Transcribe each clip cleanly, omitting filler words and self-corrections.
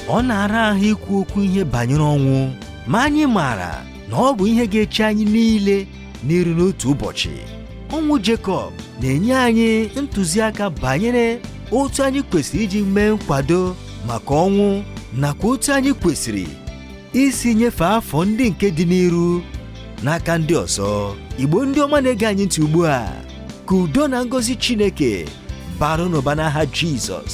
Ọ na-ara ahụ ikwu okwu ihe banyere ọnwụ, ma anyị maara na ọ bụ ihe ga-eche anyị niile n'iru n'otu ụbọchị. Ọnwụ Jekọb na-enye anyị ntụziaka banyere otu anyị kwesịrị iji mee nkwado maka ọnwụ nakwa otu anyị kwesịrị isi nyefee afọ ndị nke dị n'iru n'aka ndị ọzọ. Igbo ndị ọma na-ege anyị ntị ugbu a, ka udo na ngọzi Chineke bara n'ụba n'aha Jizọs.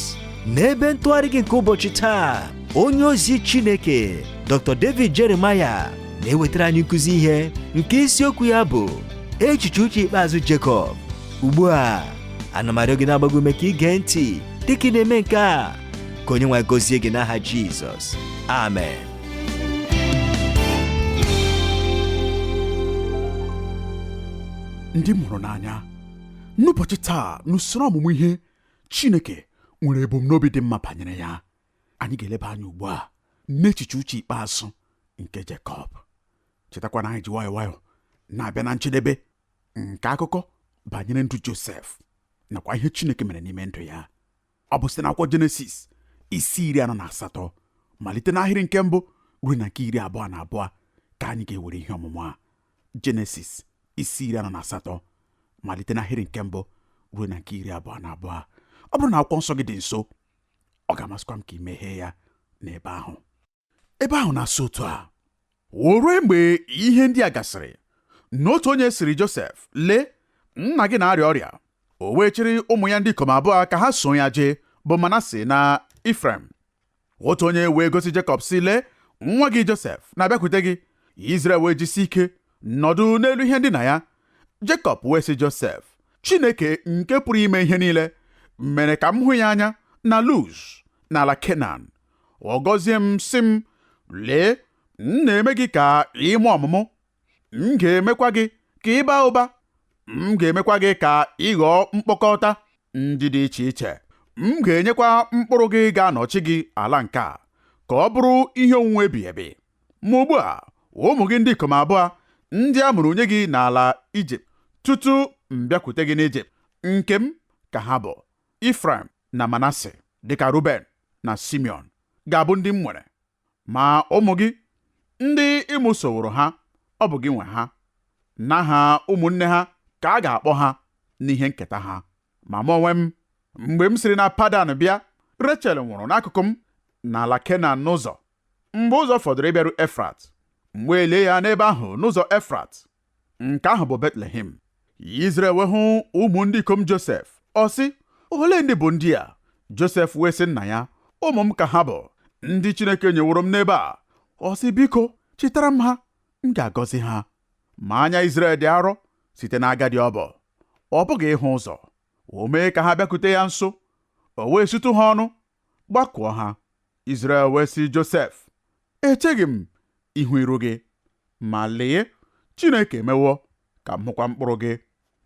N'ebe ntụgharị gị nke ụbọchị taa, onye ozi Chineke Dr. David Jeremiah na-ewetara anyị nkụzi ihe nke isiokwu ya bụ echiche uche ikpeazụ Jekọb. Ugbu a, ana m arịọ gị na-agba gị ume ka ị gee ntị dịka ị na-eme nke a, ka onye nwe gọzie gị n'aha Jizọs. Amen. Ndị m hụrụ n'anya, n'ụbọchị taa n'usoro ọmụmụ ihe Chineke nwere ebumnobi dị mma banyere ya. Anyị ga-eleba anya ugbu a n'echiche uche ikpeazụ nke Jekọb. Chetakwa na anyị ji nwayọọ nwayọọ na-abịa na njedebe nke akụkọ banyere ndụ Josef nakwa ihe Chineke mere n'ime ndụ ya. Ọ bụ site n'akwụkwọ Jenesis isi 48, malite n'ahịrị nke mbụ ruo na nke 22 ka anyị ga-ewere ihe ọmụmụ a. Jenesis isi 48, malite n'ahịrị nke mbụ ruo na nke 22. Ọ bụrụ na akwụkwọ nsọ gị dị nso, ọ ga-amasịkwa m ka ị meghee ya n'ebe ahụ. Ebe ahụ na-asị otu a: O rue mgbe ihe ndị a gasịrị, na otu onye sịrị Josef, lee, nna gị na-arịa ọrịa. O wee chịrị ụmụ ya ndị ikom abụọ ka ha so ya jee, bụ Manase na Ifrem. Otu onye wee gosi Jekọb sị, lee, nwa gị Josef na-abịakwute gị. Izrel wee jisi ike nọdụ n'elu ihe ndina ya. Jekọb wee sị Josef, Chineke nke pụrụ ime ihe niile mere ka m hụ ya anya na Luz n'ala Kenan. Ọ gọzie m sị m, lee, m na-eme gị ka ị mụọ ọmụmụ, m ga-emekwa gị ka ị baa ụba, m ga-emekwa gị ka ị ghọọ mkpokọta ndị dị iche iche, m ga-enyekwa mkpụrụ gị ga-anọchi gị ala nke a ka ọ bụrụ ihe onwunwe ebighị ebi. Ma ugbu a, ụmụ gị ndị ikom abụọ ndị a mụrụ nye gị n'ala Ijipt tutu m bịakwute gị n'Ijipt, nke m ka ha bụ, Ifrem na Manase, dịka Ruben na Simeon ga-abụ ndị m nwere. Ma ụmụ gị ndị ị mụsoworo ha, ọ bụ gị nwe ha, n'aha ụmụnne ha ka a ga-akpọ ha n'ihe nketa ha. Ma mụ onwe m, mgbe m siri na Padan bịa, Rechel nwụrụ n'akụkụ m n'ala Kenan n'ụzọ, mgbe ụzọ fọdụrụ ịbịaru Efrat. M wee lie ya n'ebe ahụ n'ụzọ Efrat, nke ahụ bụ Betlehem. Izrel wee hụ ụmụ ndị ikom Josef. Ọ sị, olee ndị bụ ndị a? Josef wee sị nna ya, ụmụ m ka ha bụ, ndị Chineke nyeworo m n'ebe a. Ọ sị, biko chịtara m ha, m ga-agọzi ha. Ma anya Izrel dị arọ site n'agadi ọ bụ, ọ pụghị ịhụ ụzọ. O mee ka ha bịakwute ya nso, o wee sutu ha ọnụ, gbakụọ ha. Izrel wee sị Josef, echeghị m ihu iru gị, ma lee, Chineke emewo ka m hụkwa mkpụrụ gị.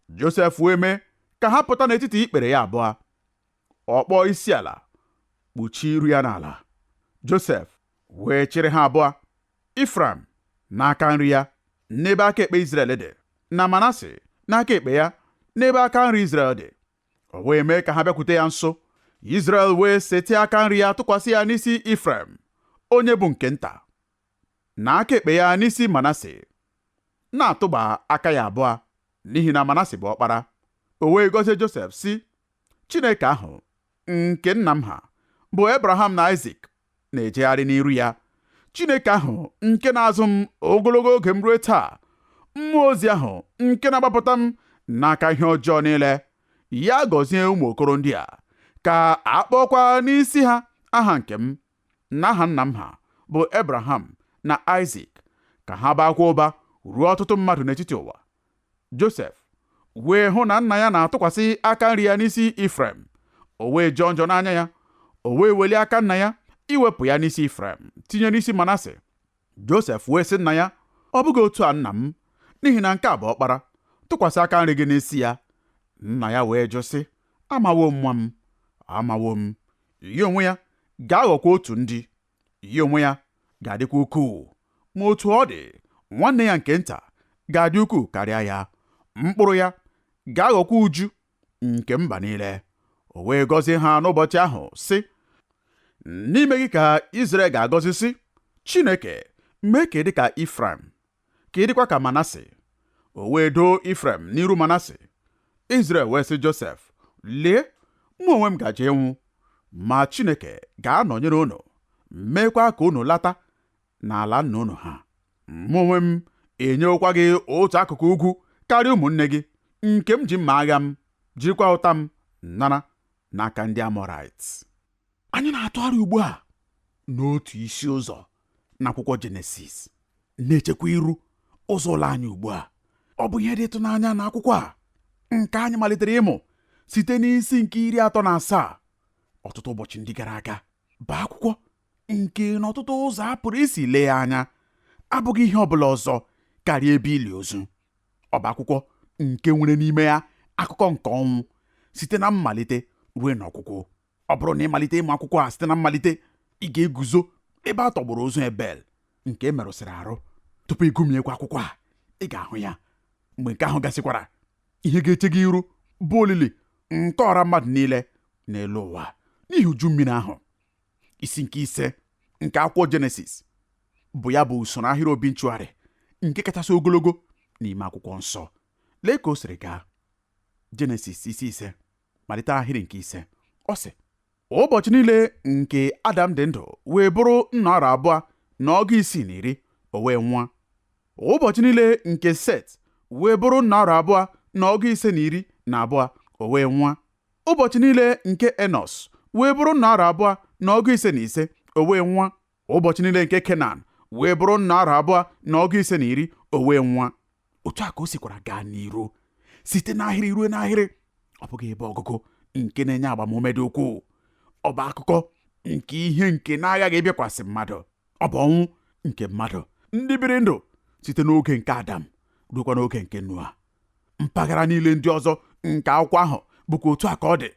Josef wee mee ka ha pụta n'etiti ikpere ya abụọ. Ọ kpọọ isi ala, kpuchie iru ya n'ala. Josef wee chịrị ha abụọ, Ifrem n'aka nri ya n'ebe aka ekpe Izrel dị, na Manase n'aka ekpe ya n'ebe aka nri Izrel dị. O wee mee ka ha bịakwute ya nso. Izrel wee setịa aka nri ya tụkwasị ya n'isi Ifrem, onye bụ nke nta, na aka ekpe ya n'isi Manase, na-atụba aka ya abụọ, n'ihi na Manase bụ ọkpara. O wee gọzie Josef sị, Chineke ahụ nke nna m ha bụ Abraham na Aịzik na-ejegharị n'iru ya, Chineke ahụ nke na-azụ m ogologo oge m ruo taa, mmụọ ozi ahụ nke na-agbapụta m n'aka ihe ọjọọ niile, ya gọzie ụmụ okoro ndị a, ka a kpọkwa n'isi ha aha nke m na aha nna m ha bụ Abraham na Aịzik, ka ha baakwa ụba ruo ọtụtụ mmadụ n'etiti ụwa. Josef wee hụ na nna ya na-atụkwasị aka nri ya n'isi Ifrem, o wee jọọ njọ n'anya ya, o wee welie aka nna ya iwepụ ya n'isi Ifrem tinye n'isi Manase. Josef wee sị nna ya, ọ bụghị otu a nna m, n'ihi na nke a bụ ọkpara, tụkwasị aka nri gị n'isi ya. Nna ya wee jụ sị, amawo m nwa m, amawo m, ya onwe ya ga-aghọkwa otu ndị, ya onwe ya ga-adịkwa ukwuu, ma otu ọ dị, nwanne ya nke nta ga-adị ukwuu karịa ya, mkpụrụ ya ga-aghọkwa uju nke mba niile. O wee gọzie ha n'ụbọchị ahụ sị, N'ime gị ka Izrel ga-agọzi sị, Chineke mee ka ị dị ka Ifrem, ka ị dịkwa ka Manase. O wee doo Ifrem n'iru Manase. Izrel wee sị Josef, Lee, mụ onwe m gaje ịnwụ, ma Chineke ga-anọnyere unu, meekwa ka unu lata n'ala nna unu ha. Mụ onwe m enyewokwa gị otu akụkụ ugwu karịa ụmụnne gị, nke m ji mma agha m, jirikwa ụta m nara n'aka ndị Amọrait. Anyị na-atụgharị ugbu a n'otu isi ụzọ n'akwụkwọ Jenesis, na-echekwa iru ụzọ ụlọ anyị ugbu a. Ọ bụ ihe dị ịtụnanya na akwụkwọ a nke anyị malitere ịmụ site n'isi nke 37 ọtụtụ ụbọchị ndị gara aga bụ akwụkwọ nke n'ọtụtụ ụzọ a pụrụ isi lee ya anya abụghị ihe ọ bụla ọzọ karịa ebe ili ozu. Ọ bụ akwụkwọ nke nwere n'ime ya akụkọ nke ọnwụ site na mmalite ruo n'ọgwụgwụ. Ọ bụrụ na ị malite ịmụ akwụkwọ a site na mmalite, ị ga-eguzo ebe a tọgbọrọ ozu Ebel nke e merụsịrị arụ. Tupu ị gụmiekwa akwụkwọ a, ị ga-ahụ ya. Mgbe nke ahụ gasịkwara, ihe ga-eche gị iru bụ olili nke ọra mmadụ niile n'elu ụwa n'ihi uju mmiri ahụ. Isi nke 5 nke akwụkwọ Jenesis bụ ya bụ usoro ahịrị obituary nke kachasị ogologo n'ime akwụkwọ nsọ. Lee ka o siri gaa. Jenesis isi 5 malite ahịrị nke 5. Ọ sị, ụbọchị niile nke Adam dị ndụ wee bụrụ 260, o wee nwụọ. Ụbọchị niile nke Set wee bụrụ 252, o wee nwụọ. Ụbọchị niile nke Enos wee bụrụ 255, o wee nwụọ. Ụbọchị niile nke Kenan wee bụrụ 250, o wee nwụọ. Otu a ka o sikwara gaa n'iru site n'ahịrị ruo n'ahịrị. Ọ bụghị ebe ọgụgụ nke na-enye agbamume dị ukwuu. Ọ bụ akụkọ nke ihe nke na-aghaghị ịbịakwasị mmadụ. Ọ bụ ọnwụ nke mmadụ ndị biri ndụ site n'oge nke Adam ruokwa n'oge nke Noa. Mpaghara niile ndị ọzọ nke akwụkwọ ahụ bụkwa otu a ka ọ dị.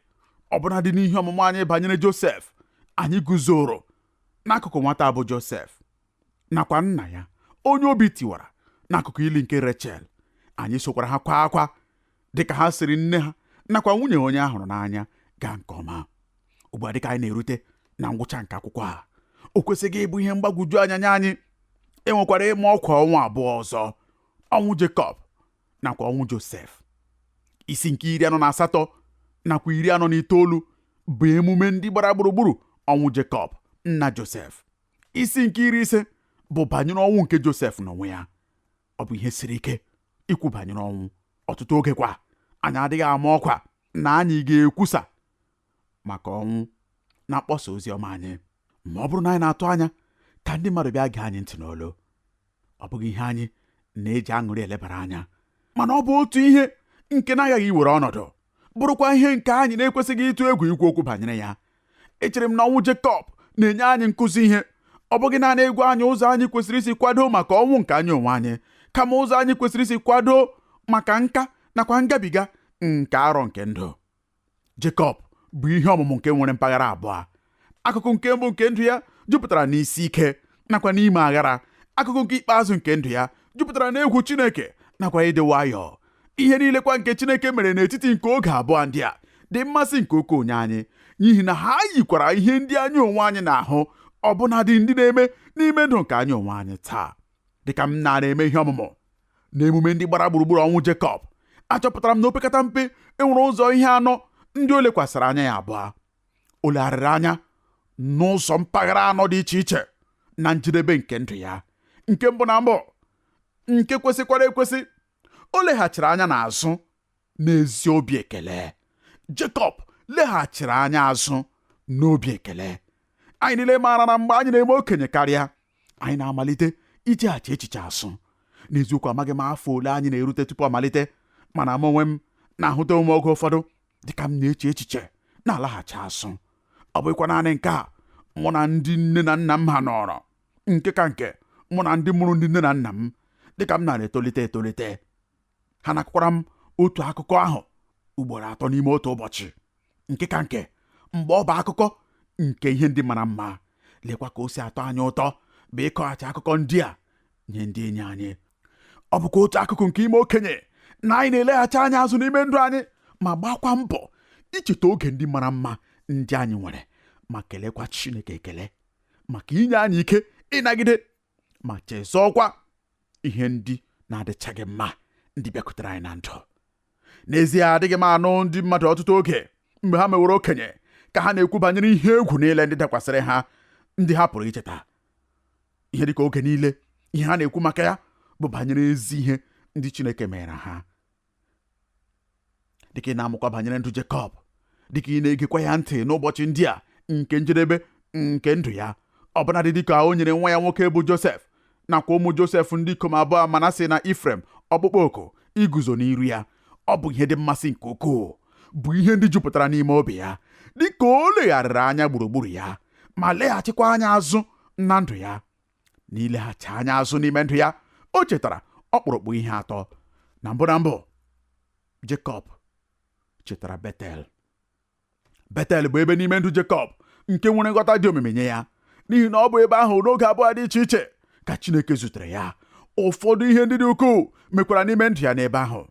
Ọbụnadị n'ihe ọmụmụ anyị banyere Josef, anyị guzoro n'akụkụ nwata bụ Josef nakwa nna ya onye obi tiwara n'akụkụ ili nke Rechel. Anyị sokwara ha kwa akwa dịka ha siri nne ha nakwa nwunye onye a hụrụ n'anya gaa nke ọma. Ugbu a dịka anyị na-erute na ngwụcha nke akwụkwọ a, o kwesịghị ịbụ ihe mgbagwoju anya nye anyị. E nwekwara ịma ọkwa ọnwụ abụọ ọzọ, ọnwụ Jekọb nakwa ọnwụ Josef. Isi nke 48 nakwa 49 bụ emume ndị gbara gburugburu ọnwụ Jekọb nna Josef. Isi nke 50 bụ banyere ọnwụ nke Josef n'onwe ya. Ọ bụ ihe siri ike ikwu banyere ọnwụ. Ọtụtụ oge kwa anyị adịghị ama ọkwa na anyị ga-ekwusa maka ọnwụ na mkpọsa ozi ọma anyị, ma ọ bụrụ na anyị na-atụ anya ka ndị mmadụ bịa gee anyị ntị n'olu. Ọ bụghị ihe anyị na-eji aṅụrị elebara anya, mana ọ bụ otu ihe nke na-aghaghị iwere ọnọdụ, bụrụkwa ihe nke anyị na-ekwesịghị ịtụ egwu ikwu okwu banyere ya. Echere m na ọnwụ Jekọb na-enye anyị nkụzi ihe. Ọ bụghị naanị ịgwa anyị ụzọ anyị kwesịrị isi kwado maka ọnwụ nke anyị onwe anyị, kama ụzọ anyị kwesịrị isi kwado maka nka nakwa ngabiga nke arọ nke ndụ. Jekọb bụ ihe ọmụmụ nke nwere mpaghara abụọ. Akụkụ nke mbụ nke ndụ ya jupụtara n'isi ike nakwa n'ime aghara. Akụkụ nke ikpeazụ nke ndụ ya jupụtara n'egwu Chineke nakwa ịdị nwayọọ. Ihe niile kwa nke Chineke mere n'etiti nke oge abụọ ndị a dị mmasị nke ukwuu nye anyị, n'ihi na ha yikwara ihe ndị anyị onwe anyị na-ahụ, ọbụnadị ndị na-eme n'ime ndụ nke anyị onwe anyị taa. Dịka m na-eme ihe ọmụmụ na emume ndị gbara gburugburu ọnwụ Jekọb, achọpụtara m na opekata mpe enwere ụzọ ihe anọ ndị o lekwasịrị anya ya abụọ. O legharịrị anya n'ụzọ mpaghara anọ dị iche iche na njedebe nke ndụ ya. Nke mbụ na mbụ, nke kwesịkwara ekwesị, o leghachiri anya n'azụ n'ezi obi ekele. Jekọb leghachiri anya azụ n'obi ekele. Anyị niile maara na mgbe anyị na-eme okenye karịa, anyị na-amalite icheghachi echiche azụ. N'eziokwu, amaghị m afọ ole anyị na-erute tupu amalite, mana m onwe m na-ahụta onwe oge ụfọdụ dịka m na-eche echiche na-alaghachi azụ. Ọ bụghịkwa naanị nke a, mụ na ndị nne na nna m ha nọrọ, nke ka nke mụ na ndị mụrụ ndị nne na nna m dịka m na-etolite etolite. Ha na-akọkwara m otu akụkọ ahụ ugboro atọ n'ime otu ụbọchị, nke ka nke mgbe ọ bụ akụkọ nke ihe ndị mara mma. Lekwa ka o si atọ anyị ụtọ bụ ịkọghachi akụkọ ndị a nye ndị enyi anyị. Ọ bụkwa otu akụkụ nke ime okenye na anyị na-eleghachi anya azụ n'ime ndụ anyị ma gbakwa mbọ icheta oge ndị mara mma ndị anyị nwere Ma kelekwa Chineke ekele maka inye anyị ike ịnagide ma chezọọkwa ihe ndị na-adịchaghị mma ndị bịakwutere anyị na ndụ. N'ezie, adịghị m anụ ndị mmadụ ọtụtụ oge mgbe ha meworo okenye ka ha na-ekwu banyere ihe egwu niile ndị dakwasịrị ha, ndị ha pụrụ icheta. Ihe dịka oge niile, ihe ha na-ekwu maka ya bụ banyere ezi ihe ndị Chineke mere ha. Dịka ị na-amụkwa banyere ndụ Jekọb, dịka ị na-egekwa ya ntị n'ụbọchị ndị a nke njedebe nke ndụ ya, ọbụnadị dịka o nyere nwa ya nwoke bụ Josef nakwa ụmụ Josef ndị ikom abụọ, Manase na Ifrem, ọkpụkpọ oku iguzo n'iru ya, ọ bụ ihe dị mmasị nke ukwuu bụ ihe ndị jupụtara n'ime obi ya dịka o legharịrị anya gburugburu ya ma leghachikwa anya azụ na ndụ ya. N'ileghachi anya azụ n'ime ndụ ya, o chetara ọkpụrụkpụ ihe atọ. Na mbụ na mbụ, Jekọb chetara Betel. Betel bụ ebe n'ime ndụ Jekọb nke nwere nghọta dị omimi nye ya, n'ihi na ọ bụ ebe ahụ n'oge abụọ dị iche iche ka Chineke zutere ya. Ụfọdụ ihe ndị dị ukwuu mekwara n'ime ndụ ya n'ebe ahụ.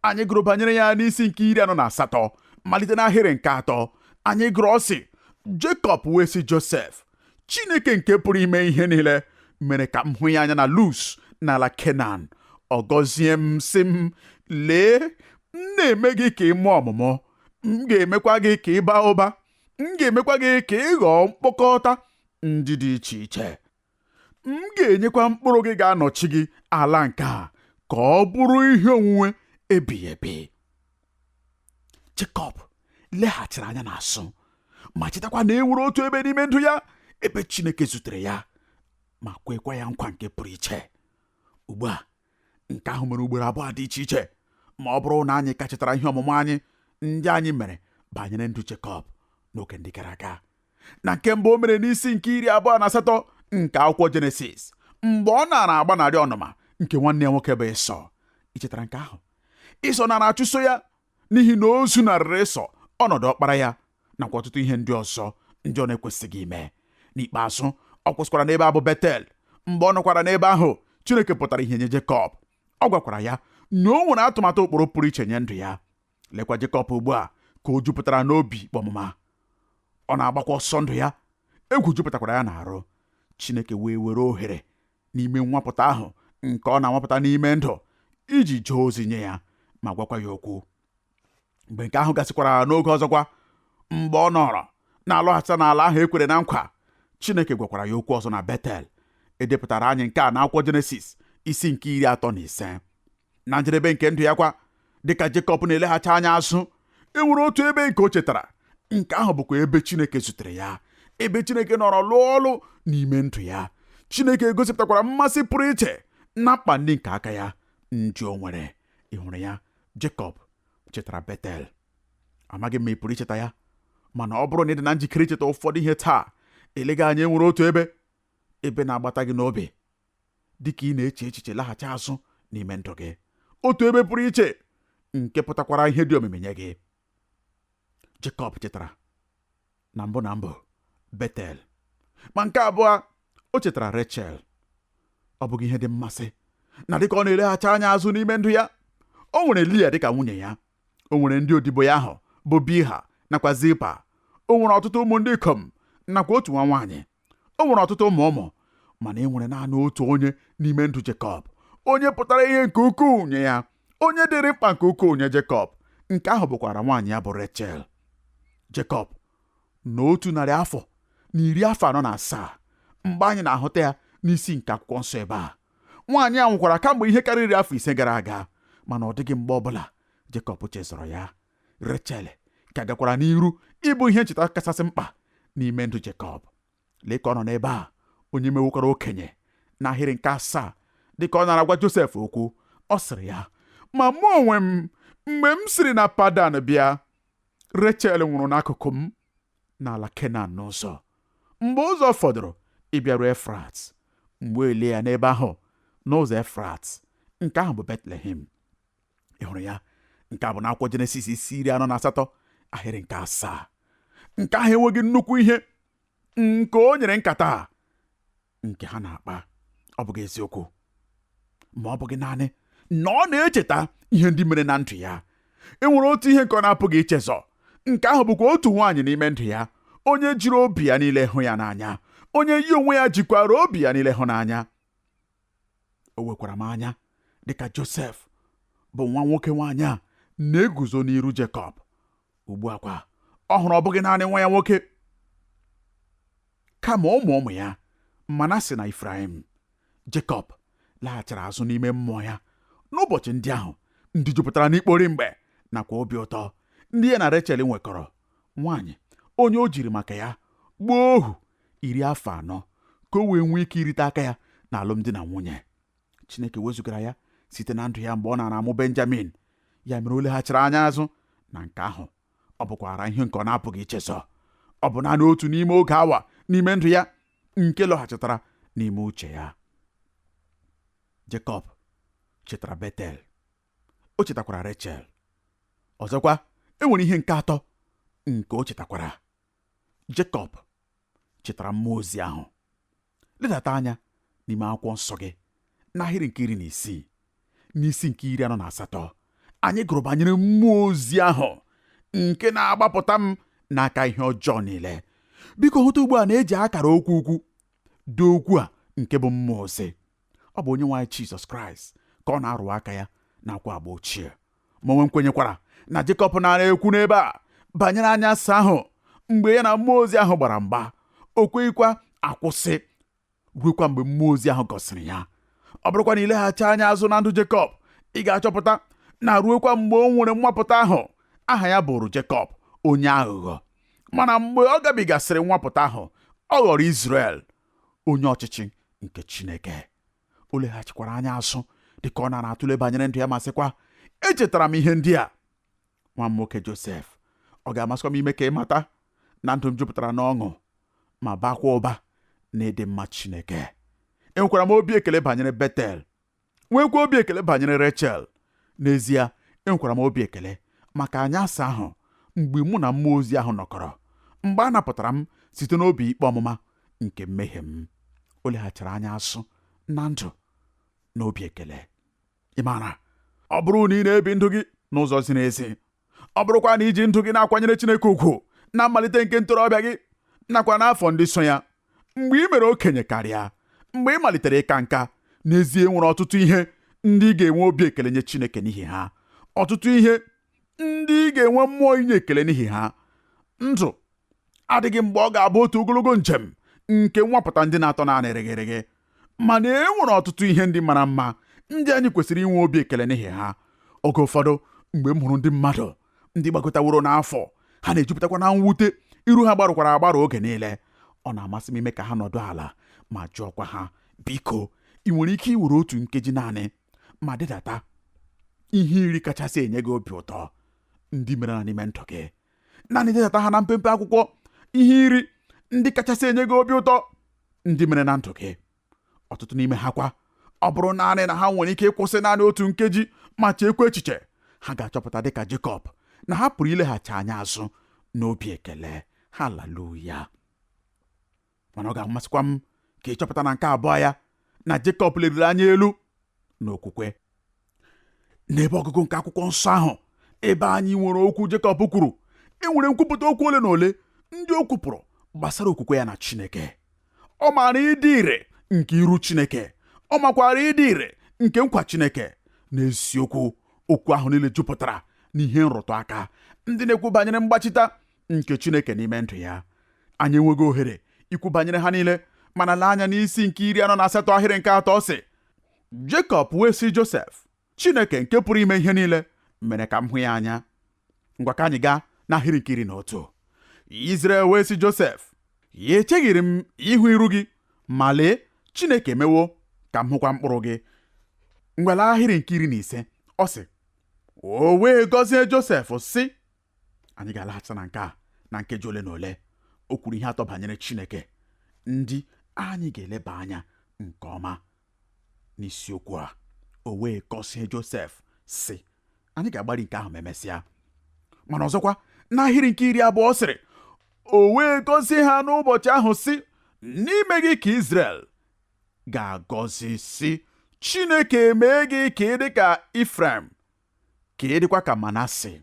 Anyị gụrụ banyere ya n'isi nke 48, malite n'ahịrị nke 3. Anyị gụrụ, ọ sị, Jekọb wee sị Josef, Chineke nke pụrụ ime ihe niile mere ka m hụ ya anya na Luz n'ala Kenan. Ọ gọzie m, sị m, lee, m na-eme gị ka ị mụọ ọmụmụ, m ga-emekwa gị ka ị baa ụba, m ga-emekwa gị ka ị ghọọ mkpokọta ndị dị iche iche, m ga-enyekwa mkpụrụ gị ga-anọchi gị ala nke a ka ọ bụrụ ihe onwunwe ebighị ebi. Jekọb leghachiri anya n'azụ ma chetakwa na e nwere otu ebe n'ime ndụ ya ebe Chineke zutere ya ma kwekwa ya nkwa nke pụrụ iche. Ugbu a, nke ahụ mere ugboro abụọ dị iche iche, ma ọ bụrụ na anyị ka chetara ihe ọmụmụ anyị ndị anyị mere banyere ndụ Jekọb n'oge ndị gara aga. Na nke mbụ, o mere n'isi nke 28 nke akwụkwọ Jenesis, mgbe ọ nara agbanarị ọnụma nke nwanne ya nwoke bụ Ịsọ. Ị chetara nke ahụ? Ịsọ nara achụso ya n'ihi na o zunarịrị Ịsọ ọnọdụ ọkpara ya nakwa ọtụtụ ihe ndị ọzọ ndị ọ na-ekwesịghị ime. N'ikpeazụ, ọ kwụsịkwara n'ebe a bụ Betel. Mgbe ọ nọkwara n'ebe ahụ, Chineke pụtara ihe nye Jekọb. Ọ gwakwara ya na o nwere atụmatụ ụkpụrụ pụrụ iche nye ndụ ya. Lekwa Jekọb ugbu a ka o jupụtara n'obi ikpe ọmụma. Ọ na-agbakwa ọsọ ndụ ya, egwu jupụtakwara ya n'arụ. Chineke wee were ohere n'ime nwapụta ahụ nke ọ na-anwapụta n'ime ndụ iji jee ozi nye ya ma gwakwa ya okwu. Mgbe nke ahụ gasịkwara, n'oge ọzọkwa, mgbe ọ nọrọ na-alọghachita n'ala ahụ e kwere na nkwa, Chineke gwakwara ya okwu ọzọ na Betel. Edepụtara anyị nke a n'akwụkwọ Jenesis isi nke 35. Na njedebe nke ndụ ya kwa, dịka Jekọb na-eleghachi anya azụ, e nwere otu ebe nke o chetara. Nke ahụ bụkwa ebe Chineke zutere ya, ebe Chineke nọrọ lụọ ọlụ n'ime ndụ ya. Chineke egosipụtakwara mmasị pụrụ iche na mkpa ndị nke aka ya ndị o nwere. Ị hụrụ ya? Jekọb chetara Betel. Amaghị m ma ị pụrụ icheta ya, mana ọ bụrụ na ị dị na njikere icheta ụfọdụ ihe taa, eleghị anya enwere otu ebe ebe na-agbata gị n'obi dịka ị na-eche echiche laghachi azụ n'ime ndụ gị, otu ebe pụrụ iche nke pụtakwara ihe dị omimi nye gị. Jekọb chetara na mbụ na mbụ Betel, ma nke abụọ o chetara Rechel. Ọ bụghị ihe dị mmasị na dịka ọ na-eleghachi anya azụ n'ime ndụ ya, o nwere Lia dịka nwunye ya, o nwere ndị odibo ya ahụ bụ Bilha nakwa Zilpa, o nwere ọtụtụ ụmụ ndị ikom nakwa otu nwa nwaanyị, o nwere ọtụtụ ụmụ ụmụ, mana e nwere naanị otu onye n'ime ndụ Jekọb onye pụtara ihe nke ukwuu nye ya, onye dịrị mkpa nke ukwuu nye Jekọb. Nke ahụ bụkwara nwaanyị ya bụ Rechel. Jekọb na 147 mgbe anyị na-ahụta ya n'isi nke akwụkwọ nsọ ebe a. Nwaanyị a nwụkwara kamgbe ihe karịrị afọ 5 gara aga, mana ọ dịghị mgbe ọbụla Jekọb chezọrọ ya. Rechel ka gakwara n'iru ịbụ ihe ncheta kachasị mkpa n'ime ndụ Jekọb. Lee ka ọ nọ n'ebe a, onye mewokwara okenye, n'ahịrị nke 7, dịka ọ nara agwa Josef okwu, ọ sịrị ya, ma mụ onwe m, mgbe m siri na Padan bịa, Rechel nwụrụ n'akụkụ m n'ala Kenan n'ụzọ, mgbe ụzọ fọdụrụ ịbịaru Efrat. M wee lie ya n'ebe ahụ n'ụzọ Efrat, nke ahụ bụ Betlehem. Ị hụrụ ya? Nke a bụ n'akwụkwọ Jenesis isi 48, ahịrị nke 7. Nke ahụ enweghị nnukwu ihe nke o nyere nkata nke ha na-akpa. Ọ bụghị eziokwu, ma ọ bụghị naanị na ọ na-echeta ihe ndị mere na ndụ ya. E nwere otu ihe nke ọ na-apụghị ichezọ. Nke ahụ bụkwa otu nwaanyị n'ime ndụ ya, onye jiri obi ya niile hụ ya n'anya, onye ya onwe ya jikwara obi ya niile hụ n'anya. O wekwara m anya dịka Josef bụ nwa nwoke nwaanyị a na-eguzo n'iru Jekọb. Ugbu a kwa, ọ hụrụ ọ bụghị naanị nwa ya nwoke, kama ụmụ ụmụ ya, Manase na Ifraim. Jekọb laghachiri azụ n'ime mmụọ ya n'ụbọchị ndị ahụ ndị jupụtara n'ikpori mgbe nakwa obi ụtọ ndị ya na Rechel nwekọrọ, nwaanyị onye o jiri maka ya gbaa ohu 40 afọ ka o wee nwee ike irite aka ya na alụmdi na nwunye. Chineke wezugara ya site na ndụ ya mgbe ọ nara amụ Benjamin. Ya mere o leghachiri anya azụ na nke ahụ, ọ bụkwara ihe nke ọ na-apụghị ichezọ. Ọ bụ naanị otu n'ime oge awa n'ime ndụ ya nke lọghachitara n'ime uche ya. Jekọb chetara Betel, o chetakwara Rechel. Ọzọkwa, e nwere ihe nke atọ nke o chetakwara. Jekọb chetara mmụọ ozi ahụ. Ledata anya n'ime akwụkwọ nsọ gị n'ahịrị nke 16 n'isi nke 48, anyị gụrụ banyere mmụọ ozi ahụ nke na-agbapụta m n'aka ihe ọjọọ niile. Biko hụta ugbu a na-eji akara okwu ukwu dee okwu a nke bụ mmụọ ozi. Ọ bụ onye nwe anyị Jizọs Kraịst ka ọ na-arụ aka ya n'akwụkwọ agba ochie. Ma onwe m kwenyekwara na Jekọb nara ekwu n'ebe a banyere anyasị ahụ mgbe ya na mmụọ ozi ahụ gbara mgba. O kweghịkwa akwụsị ruokwa mgbe mmụọ ozi ahụ gọziri ya. Ọ bụrụkwa na i leghachi anya azụ na ndụ Jekọb, ị ga-achọpụta na ruokwa mgbe o nwere nwapụta ahụ, aha ya bụrụ Jekọb, onye aghụghọ. Mana mgbe ọ gabigasịrị nwapụta ahụ, ọ ghọrọ Izrel, onye ọchịchị nke Chineke. O leghachikwara anya azụ dịka ọ nara atụle banyere ndụ ya ma sịkwa, echetara m ihe ndị a, nwa m nwoke Josef. Ọ ga-amasịkwa m ime ka ị mata na ndụ m jupụtara n'ọṅụ ma bakwa ụba na ịdị mma Chineke. Enwekwara m obi ekele banyere Betel, nwekwa obi ekele banyere Rechel. N'ezie, enwekwara m obi ekele maka anyasị ahụ mgbe mụ na mmụọ ozi ahụ nọkọrọ, mgbe a napụtara m site n'obi ikpe ọmụma nke mmehie m. O leghachara anya azụ na ndụ na obi ekele. Ị maara, ọ bụrụ na ị na-ebi ndụ gị n'ụzọ ziri ezi, ọ bụrụkwa na i ji ndụ gị na-akwanyere Chineke ugwu na mmalite nke ntorobịa gị nakwa n'afọ ndị so ya, mgbe ị mere okenye karịa, mgbe ị malitere ịka nka, n'ezie nwere ọtụtụ ihe ndị ị ga-enwe obi ekele nye Chineke n'ihi ha, ọtụtụ ihe ndị ị ga-enwe mmụọ inye ekele n'ihi ha. Ndụ adịghị mgbe ọ ga-abụ otu ogologo njem nke nwapụta ndị na-atọ naanị rịgịrịgị, mana e nwere ọtụtụ ihe ndị mara mma ndị anyị kwesịrị inwe obi ekele n'ihi ha. Oge ụfọdụ mgbe m hụrụ ndị mmadụ ndị gbagotaworo n'afọ, ha na-ejupụtakwa na mwute, iru ha gbarụkwara agbarụ oge niile, ọ na-amasị m ime ka ha nọdụ ala ma jụọkwa ha, biko, ị nwere ike iwere otu nkeji naanị ma dedata ihe iri kachasị enye gị obi ụtọ ndị mere na n'ime ndụ gị? Naanị dedata ha na mpempe akwụkwọ, ihe iri ndị kachasị enye gị obi ụtọ ndị mere na ndụ gị. Ọtụtụ n'ime ha kwa, ọ bụrụ naanị na ha nwere ike ịkwụsị naanị otu nkeji ma cheekwa echiche, ha ga-achọpụta dịka Jekọb na ha pụrụ ileghachi anya azụ n'obi ekele. Haleluya! Mana ọ ga-amasịkwa m ka ị chọpụta na nke abụọ ya na Jekọb leriri anya elu n'okwukwe. N'ebe ọgụgụ nke akwụkwọ nsọ ahụ ebe anyị nwere okwu Jekọb kwuru, e nwere nkwupụta okwu ole na ole ndị o kwupụrụ gbasara okwukwe ya na Chineke. Ọ maara ịdị ire nke iru Chineke, ọ makwara ịdị ire nke nkwa Chineke. N'eziokwu, okwu ahụ niile jupụtara n'ihe nrụtụ aka ndị na-ekwu banyere mgbachita nke Chineke n'ime ndụ ya. Anyị enweghị ohere ikwu banyere ha niile, mana lee anya n'isi nke 48 ahịrị nke 3, ọ sị, Jekọb wee sị Josef, Chineke nke pụrụ ime ihe niile mere ka m hụ ya anya. Ngwa, ka anyị gaa n'ahịrị nke 11. Izrel wee sị Josef, ya echeghịrị m ịhụ iru gị, ma lee, Chineke emewo ka m hụkwa mkpụrụ gị. Ngwa, lee ahịrị nke 15, ọ sị, o wee gọzie Josef sị. Anyị ga-alaghachi na nke a na nkeji ole na ole. O kwuru ihe atọ banyere Chineke ndị anyị ga-eleba anya nke ọma n'isiokwu a. O wee gọzie Josef sị. Anyị ga-agbari nke ahụ ma emesịa. Mana ọzọkwa, n'ahịrị nke 20 ọ sịrị, o wee gọzie ha n'ụbọchị ahụ sị, n'ime gị ka Izrel ga-agọzi sị, Chineke mee gị ka ị dị ka Ifrem, ka ị dịkwa ka Manase.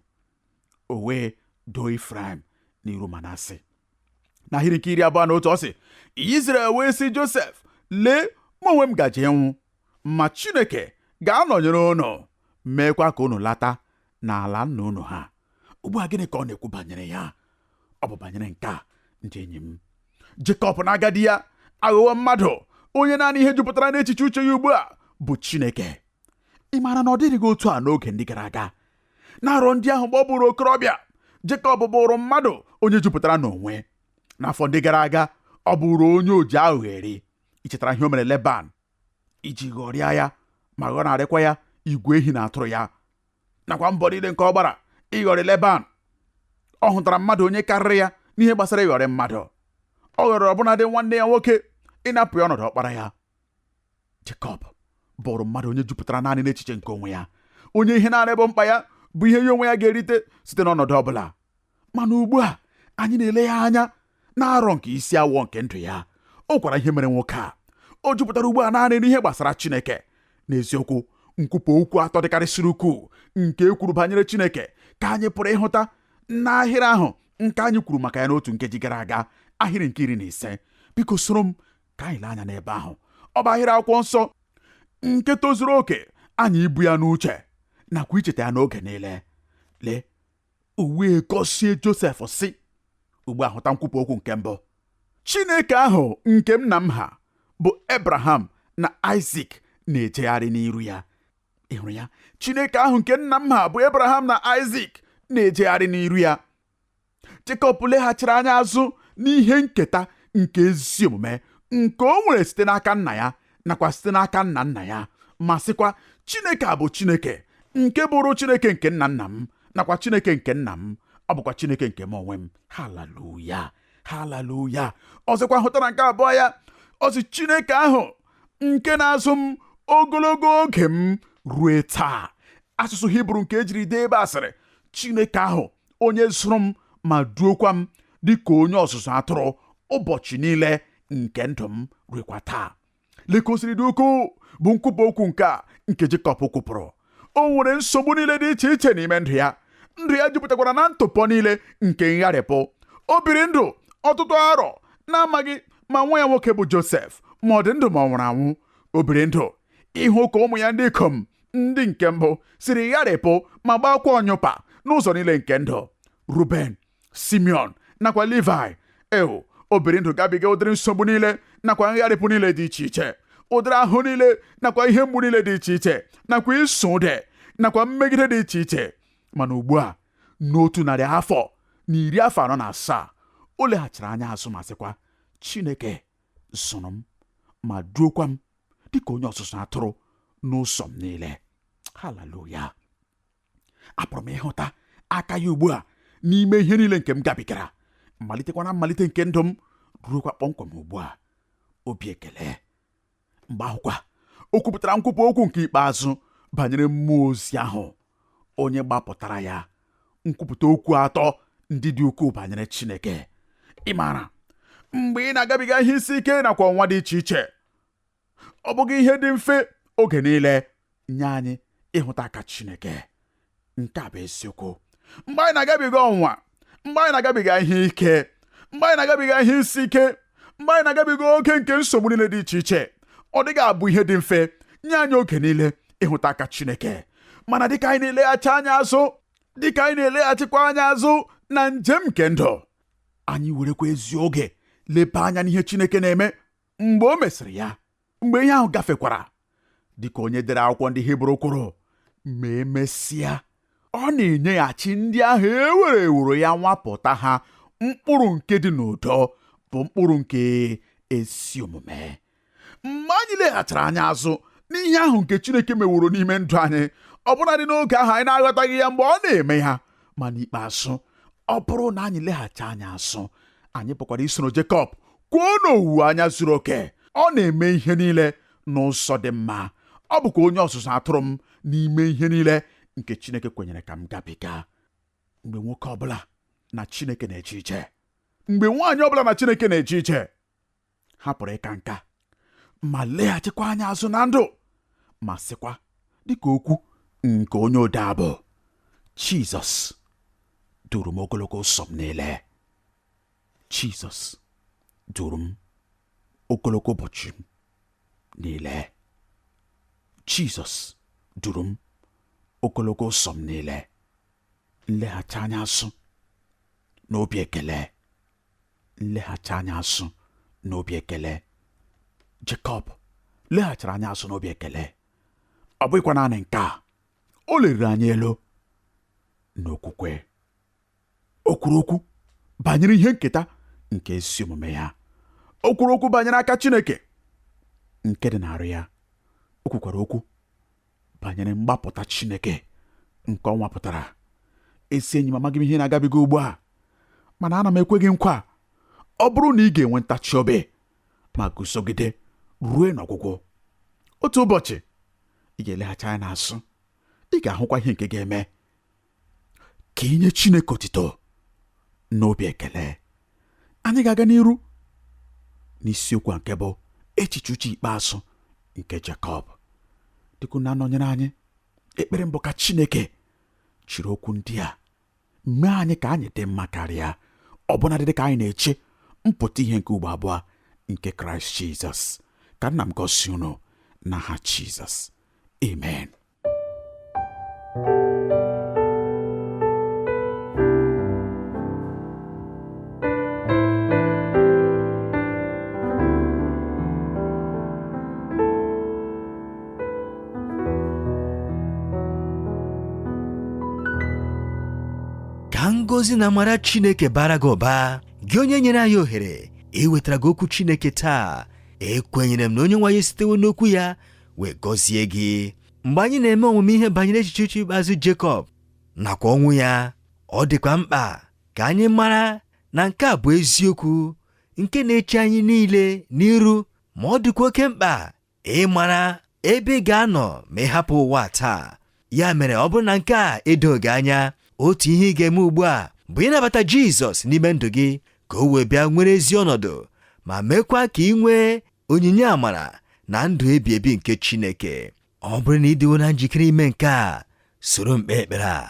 O wee doo Ifrem n'iru Manase. Na ahịrị nke 21 ọ sị, Izrel wee sị Josef, lee, mụ onwe m gaje ịnwụ, ma Chineke ga-anọnyere unu, meekwa ka unu lata n'ala nna unu ha. Ugbu a gịnị ka ọ na-ekwu banyere ya? Ọ bụ banyere nke a, ndị enyi m. Jekọb na agadi ya aghọwo mmadụ onye naanị ihe jupụtara n'echiche uche ya ugbu a bụ Chineke. Ị maara na ọ dịrịghị otu a n'oge ndị gara aga? N'arọ ndị ahụ mgbe ọ bụrụ okorobịa, Jekọb bụrụ mmadụ onye jupụtara n'onwe. N'afọ ndị gara aga, ọ bụrụ onye oji aghụghọ eri. Ị chetara ihe o mere Leban iji ghọrịa ya ma ghọnarịkwa ya igwe ehi na atụrụ ya, nakwa mbọ niile nke ọ gbara ịghọrị Leban. Ọ hụtara mmadụ onye karịrị ya n'ihe gbasara ịghọrị mmadụ. Ọ ghọrọ ọbụnadị nwanne ya nwoke ịnapụ ya ọnọdụ ọkpara ya. Jekọb bụrụ mmadụ onye jupụtara naanị n'echiche nke onwe ya, onye ihe naanị bụ mkpa ya bụ ihe ya onwe ya ga-erite site n'ọnọdụ ọbụla. Mana ugbu a anyị na-ele ya anya na-arọ nke isi awọ nke ndụ ya. O kwara ihe mere nwoke a. O jupụtara ugbu a naanị n'ihe gbasara Chineke. N'eziokwu, nkwupụ okwu atọ dịkarịsịrị ukwuu nke e kwuru banyere Chineke ka anyị pụrụ ịhụta n'ahịrị ahụ nke anyị kwuru maka ya n'otu nkeji gara aga, ahịrị nke 15. Biko soro m ka anyị lee anya n'ebe ahụ. Ọ bụ ahịrị akwụkwọ nsọ nke tozuru oke anyị ibu ya n'uche nakwa icheta ya n'oge niile. Lee, o wee gọzie Josef sị, ugbu a hụta nkwupụ okwu nke mbụ, Chineke ahụ nke nna m ha bụ Abraham na Isaac na-ejegharị n'iru ya. Ị hụrụ ya? Chineke ahụ nke nna m ha bụ Abraham na Isaac na-ejegharị n'iru ya. Jekọb leghachiri anya azụ n'ihe nketa nke ezi omume nke o nwere site n'aka nna ya nakwa site n'aka nna nna ya, ma sịkwa, Chineke a bụ Chineke nke bụrụ Chineke nke nna nna m nakwa Chineke nke nna m, ọ bụkwa Chineke nke m onwe m. Haleluya, haleluya. Ọzọkwa hụtara nke abụọ ya, ọ sị, Chineke ahụ nke na-azụ m ogologo oge m rue taa. Asụsụ Hibru nke ejiri dee ebe a sịrị, Chineke ahụ onye zụrụ m ma duokwa m dịka onye ọzụzụ atụrụ ụbọchị niile nke ndụ m ruekwa taa. Lee ka o siri dị ukwuu bụ nkwupụ okwu nke a nke Jekọb kwupụrụ. O nwere nsogbu niile dị iche iche n'ime ndụ ya. Ndụ ya jupụtakwara na ntụpọ niile nke ngharịpụ. O biri ndụ ọtụtụ arọ na-amaghị ma nwa ya nwoke bụ Josef ma ọ dị ndụ ma ọ nwụrụ anwụ. O biri ndụ ịhụ ka ụmụ ya ndị ikom ndị nke mbụ siri gharịpụ ma gbakwa ọnyụpa n'ụzọ niile nke ndụ. Ruben, Simeon nakwa Levi. Eo, o biri ndụ gabiga ụdịrị nsogbu niile nakwa ngharịpụ niile dị iche iche, ụdịrị ahụ niile nakwa ihe mgbu niile dị iche iche, nakwa ịsụ ude nakwa mmegide dị iche iche. Mana ugbu a, n'otu 147, o leghachiri anya azụ ma sịkwa, Chineke zụrụ m ma duokwa m dịka onye ọzụzụ atụrụ n'ụzọ m niile. Haleluya. Apụrụ m ịhụta aka ya ugbu a n'ime ihe niile nke m gabigara, malitekwa na mmalite nke ndụ m ruokwa kpọmkwem ugbu a. Obi ekele. Mgbe ahụkwa o kwupụtara nkwupụ okwu nke ikpeazụ banyere mmụọ ozi ahụ onye gbapụtara ya, nkwupụta okwu atọ ndị dị ukwuu banyere Chineke. Ị maara, mgbe ị na-agabiga ihe isi ike nakwa ọnwa dị iche iche, ọ bụghị ihe dị mfe oge niile nye anyị ịhụta aka Chineke. Nke a bụ eziokwu. Mgbe anyị na-agabiga ọnwụnwa, mgbe anyị na-agabiga ihe ike, mgbe anyị na-agabiga ihe isi ike, mgbe anyị na-agabiga oge nke nsogbu niile dị iche iche, ọ dịghị abụ ihe dị mfe nye anyị oge niile ịhụta aka Chineke. Mana dịka anyị na-eleghachi anya azụ, dịka anyị na-eleghachikwa anya azụ na njem nke ndụ anyị, werekwa ezi oge leba anya n'ihe Chineke na-eme mgbe o mesịrị ya, mgbe ihe ahụ gafekwara, dịka onye dere akwụkwọ ndị Hibru kwuru, ma emesịa ọ na-enyeghachi ndị ahụ e were ewuro ya nwapụta ha mkpụrụ nke dị n'udo, bụ mkpụrụ nke ezi omume. Mgbe anyị leghachara anya azụ n'ihe ahụ nke Chineke meworo n'ime ndụ anyị, ọbụnadị n'oge ahụ anyị na-aghọtaghị ya mgbe ọ na-eme ya, ma n'ikpeazụ ọ bụrụ na anyị leghachi anya azụ, anyị pụkwara isoro Jekọb kwuo n'owuwe anya zuru oke, ọ na-eme ihe niile n'ụzọ dị mma, ọ bụkwa onye ọzụzụ atụrụ m n'ime ihe niile nke Chineke kwenyere ka m gabiga. Mgbe nwoke ọbụla na Chineke na-eje ije, mgbe nwaanyị ọbụla na Chineke na-eje ije, ha pụrụ ịka nka ma leghachikwa anya azụ na ndụ ma sịkwa dịka okwu nke onye ode abụ, Jizọs duru m ogologo ụzọ m niile. Jizọs duru m ogologo ụbọchị m niile. Jizọs duru m ogologo ụzọ m niile. Nleghachi anya azụ n'obi ekele, nleghachi anya azụ n'obi ekele. Jekọb leghachara anya azụ n'obi ekele. Ọ bụghịkwa naanị nke a, o leriri anya elu n'okwukwe. O kwuru okwu banyere ihe nketa nke ezi omume ya. O kwuru okwu banyere aka Chineke nke dị n'arụ ya. O kwukwara okwu banyere mgbapụta Chineke nke ọ nwapụtara. Ezi enyi m, amaghị m ihe na-agabiga ugbu a, mana ana m ekwe gị nkwa, ọ bụrụ na ị ga-enwe ntachi obi ma guzogide ruo n'ọgwụgwụ, otu ụbọchị ị ga-eleghachi anya n'azụ, ị ga-ahụkwa ihe nke ga-eme ka ị nye Chineke otito n'obi ekele. Anyị ga-aga n'iru n'isiokwu a nke bụ echiche uche ikpeazụ nke Jekọb. Dịka na-anọnyere anyị, ekpere mbụ ka Chineke chiri okwu ndị a mee anyị ka anyị dị mma karịa, ọbụna dị ka anyị na-eche mpụta ihe nke ugbo abụọ nke Kraịst Jizọs. Ka nna m gọzie unu n'aha Jizọs, amen. Ka ngọzi na amara Chineke bara gị ụba, gị onye nyere anyị ohere iwetara gị okwu Chineke taa. Ekwenyere m na onye nwe anyị sitewo n'okwu ya wee gọzie gị. Mgbe anyị na-eme ọmụmụ ihe banyere echiche uche ikpeazụ Jekọb nakwa ọnwụ ya, ọ dịkwa mkpa ka anyị mara na nke a bụ eziokwu nke na-eche anyị niile n'iru, ma ọ dịkwa oke mkpa ịmara ebe ị ga-anọ ma ị hapụ ụwa taa. Ya mere, ọ bụrụ na nke a edoghị gị anya, otu ihe ị ga-eme ugbu a bụ ịnabata Jizọs n'ime ndụ gị ka o wee bịa nwere ezi ọnọdụ ma mekwa ka ị nwee onyinye amara na ndụ ebi ebi nke Chineke. Ọ bụrụ na ị dịwo na njikere ime nke a, soro m kpee ekpere a.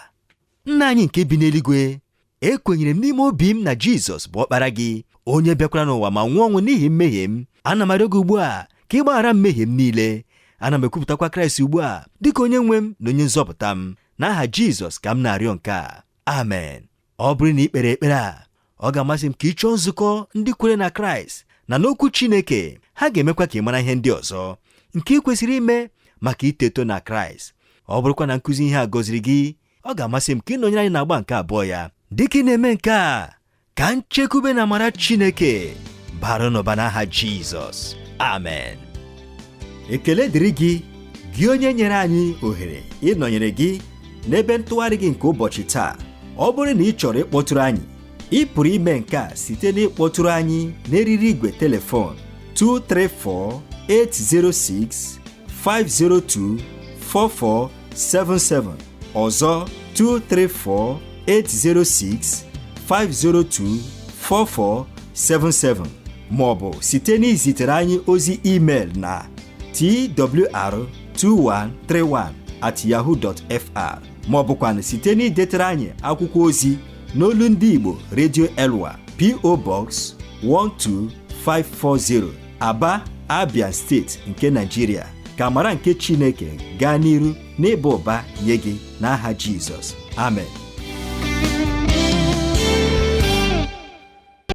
Nna anyị nke bi n'eluigwe, ekwenyere m n'ime obi m na Jizọs bụ ọkpara gị, onye bịakwara n'ụwa ma nwụọ ọnwụ n'ihi mmehie m. Ana m arịọ gị ugbu a ka ị gbaghara mmehie m niile. Ana m ekwupụtakwa Kraịst ugbu a dịka onye nwe m na onye nzọpụta m. N'aha Jizọs ka m na-arịọ nke a, amen. Ọ bụrụ na ị kpere ekpere a, ọ ga-amasị m ka ị chọọ nzukọ ndị kwere na Kraịst na n'okwu Chineke. Ha ga-emekwa ka ị mara ihe ndị ọzọ nke ị kwesịrị ime maka ito eto na Kraịst. Ọ bụrụkwa na nkụzi ihe a gọziri gị, ọ ga-amasị m ka ị nọnyere anyị n'agba nke abụọ ya. Dịka ị na-eme nke a, ka nchekwube na amara Chineke bara n'ụba n'aha Jizọs, amen. Ekele dịrị gị, gị onye nyere anyị ohere ịnọnyere gị n'ebe ntụgharị gị nke ụbọchị taa. Ọ bụrụ na ị chọrọ ịkpọtụrụ anyị, ị pụrụ ime nke a site n'ịkpọtụrụ anyị n'eriri igwe telefon 234 806 502 4477. Ọzọ, 234 806 502 4477, ma ọ bụ site n'izitere anyị ozi email na twr2131@yahoo.fr, ma ọ bụkwanụ site n'idetere anyị akwụkwọ ozi n'olu ndị Igbo, Radio Elwa, P.O. Box 12540, Aba, Abia Steeti nke Nigeria. Ka amara nke Chineke gaa n'iru n'ịba ụba nye gị n'aha Jizọs, amen.